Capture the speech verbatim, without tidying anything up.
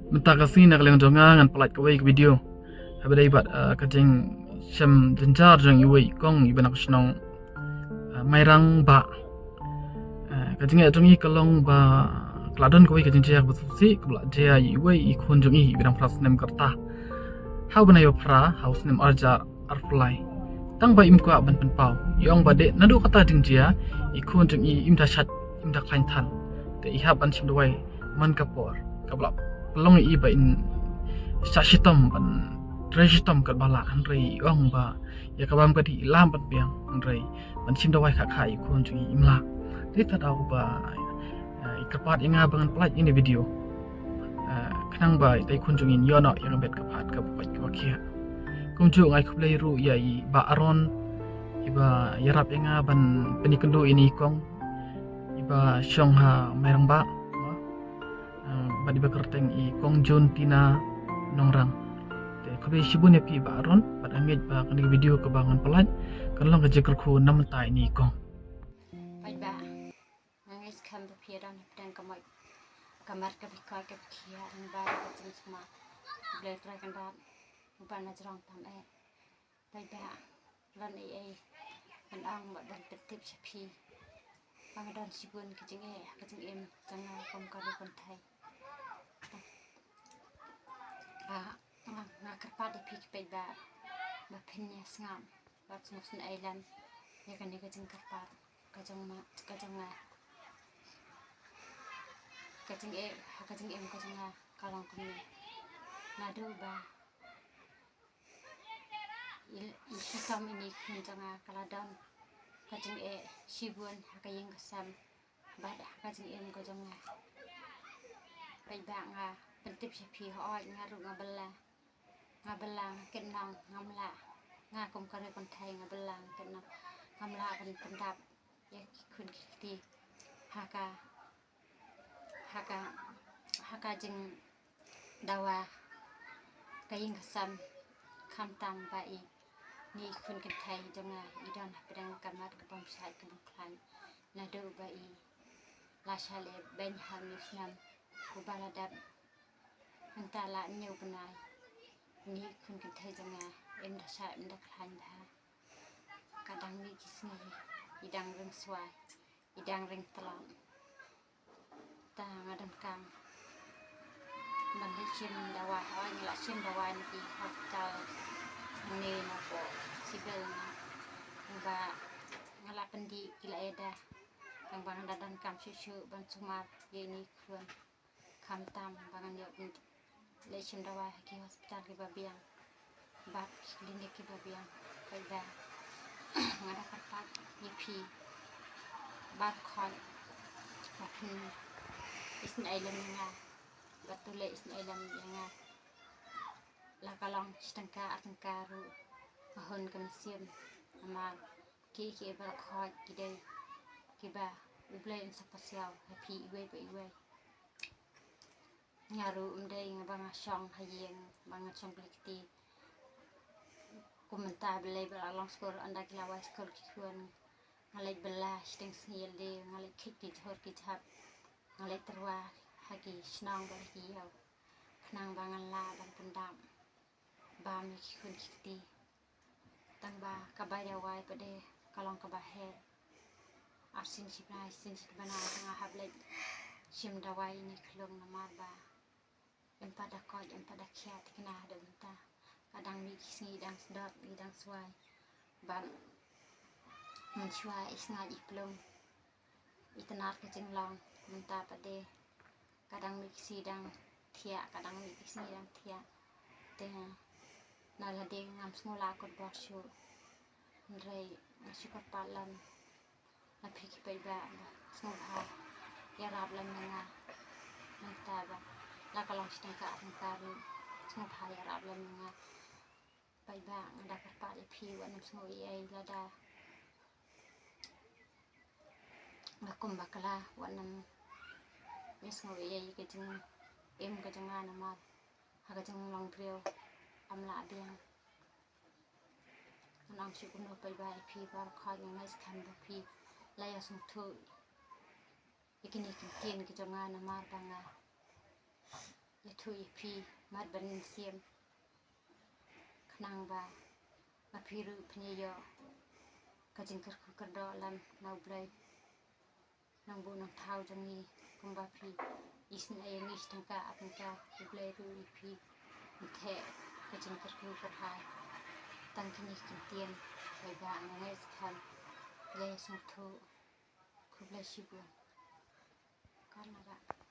Mynta ka sngi na ka liang jong nga ngan pynlait kawei ka video haba dei bad, ah, ka jingshem jynjar jong iwei i kong iba na ka shnong, ah, Mairang Bah. Ah, ka jingeh jong i ka long ba ka la don kawei ka jingjia kaba sngewsih kaba la jia ïa iwei i khun jong i iba dang phra snem ka rta. Ha u bnai ba phra ha u snem arhajar arphew lai. Tang ba im kwah ban pynpaw, i ong ba dei naduh kata jingjia i khun jong i im da shait im da khlaiñ than. Te i hap ban shim dawai man ka por kaba la pynlong ïa i ba in shah shitom ban trei shitom katba lah, hynrei i ong ba ïa ka bam ka dih i lam ban biang, hynrei ban shim dawai kha kha i khun jong i im lah. Te ta daw ba, eh, i kyrpad ïa nga ba ngan pynlait ïa kane ka video, eh, khnang ba ita i khun jong i in ïoh noh ïa ka met ka phad kaba koit kaba khiah. Kumjuh nga ai khublei ruh ïa i Bah Aaron iba ïarap ïa nga ban pynïakynduh ïa i kong iba shong ha Mairang Bah, ah, bad iba kyrteng i Kong Jun Tina Nongrang. Te khublei shibun ïa phi Bah Aaron, bad nga ngeit ba kane ka video kaba ngan pynlait kan long ka jingkyrkhu na bynta ïa i kong. Paidbah, nga ngeit skhem ba phi don hapdeng ka met, ka met kaba koit kaba khiah, lyngba ka jingsumar U Blei Trai Kynrad uba na jrong tam eh. Paidbah, lane ei ei ban ong bad ban pyntip sha phi ba nga don shibun ka jingeh ha ka jingim jong nga kum ka ri kynthei. Ba nga, nga kyrpad ïa phi ki paidbah ba phin ïa sngap bad sngewsynei lem ïa kane ka jingkyrpad ka jong ma, ka jong nga. Ka jingeh ha ka jingim ka jong nga ka long kumne. Naduh ba i, i shitom ine i khun jong nga ka la don ka jingeh shibun ha ka ïing ka sem bad ha ka jingim ka jong nga. Paidbah, nga pyntip sha phi, hooid nga ruh nga bylla, nga bylla, nga kynnoh, ngam lah, nga kum ka ri kynthei nga bylla, nga kynnoh, ngam lah ban pyndap ïa ki khun ki kti ha ka, ha ka, ha ka jingdawa ka ïing ka sem, khamtam ba ine i khun kynthei jong nga i don hapdeng ka met ka bym shait ka bym khlaiñ naduh ba i la shah leh beiñ ha une u snem uba la dep. Mynta la hynñiew bnai ine i khun kynthei jong nga im da shah im da khlaiñ bha. Ka dang mih ki sngi i dang ring swai, i dang ring tlot. Ta nga donkam ban leit shim dawai, hooid nga la shim dawai na ki hospital ne na poh civil ne, tang ba nga la pyndih ki la ïada, tang ba nga da donkam shuh shuh ban sumar ïa ine i khun. Khamtam ba ngan ïoh leit shim dawai ha ki hospital kiba biang bad ki clinic kiba biang. Paidbah, nga da kyrpad ïa phi baroh khoit ba phin isynei lem ïa nga, ba to leit isynei lem ïa nga. La ka long shi tyngka ar tyngka ruh nga hun ka mynsiem, namar kiei kiei baroh khoit ki dei kiba U Blei un sa pasiaw ha phi iwei pa iwei. Nga ruh ym dei nga ba nga shong ha ïing, ba nga shong bli kti. Kum mynta balei ba la long skul, ynda ki la wai skul ki khun, nga leit bylla shiteng sngi ïalade, nga leit khit ki jhur ki jhap, nga leit tyrwa ha ki shnong bad ha ki ïew, khnang ba ngan lah ban pyndap bam ïa ki khun ki kti. Tang ba ka bai dawai pat de ka long kaba heh. Arsien shi bnai, sien shi bnai nga hap leit shim dawai ine i khlung, namar ba em pat da koit, em pat da khiah, thikna haduh mynta. Ka dang mih ki sngi i dang sdot, i dang swai. Bad mynshuwa i sngaid i plung, i tnat ka jinglong, mynta pat de ka dang mih ki sngi dang thiah, ka dang mih ki sngi dang thiah. Te na lade ngam sngew lah kut bor shuh. Hynrei nga shu kyrpad lem na phi ki paidbah ba sngewbha ïarap lem ïa nga. Mynta ba la ka long shi tyngka ar tyngka ruh, sngewbha ïarap lem ïa nga. Paidbah, nga da kyrpad ïa phi, wat nym sngew ei ei lada nga kum bakla, wat nym ïa sngew ei ei ka jingim ka jong nga, namar ha ka jinglong briew ym lah biang. Ngan ong shuh kumno paidbah ïa phi baroh khoit, nga ngeit skhem ba phi la ïa sngewthuh ïa kine ki ktien ki jong nga, namar ba nga ïa Ïa phi mat ban ïa siem khnang ba ma phi ruh phin ïoh ka jingkyrkhu kyrdoh lem na U Blei. Nongbuh nongthaw jong ngi, kumba phi isynei ïa ngi shi tyngka ar tyngka, U Blei ruh ïa phi un theh ka jingkyrkhu kyrhai. Tang kine ki ktien, Blei ba nga ngeit skhem, Blei sngewthuh. Khublei shibun. Kan na ba.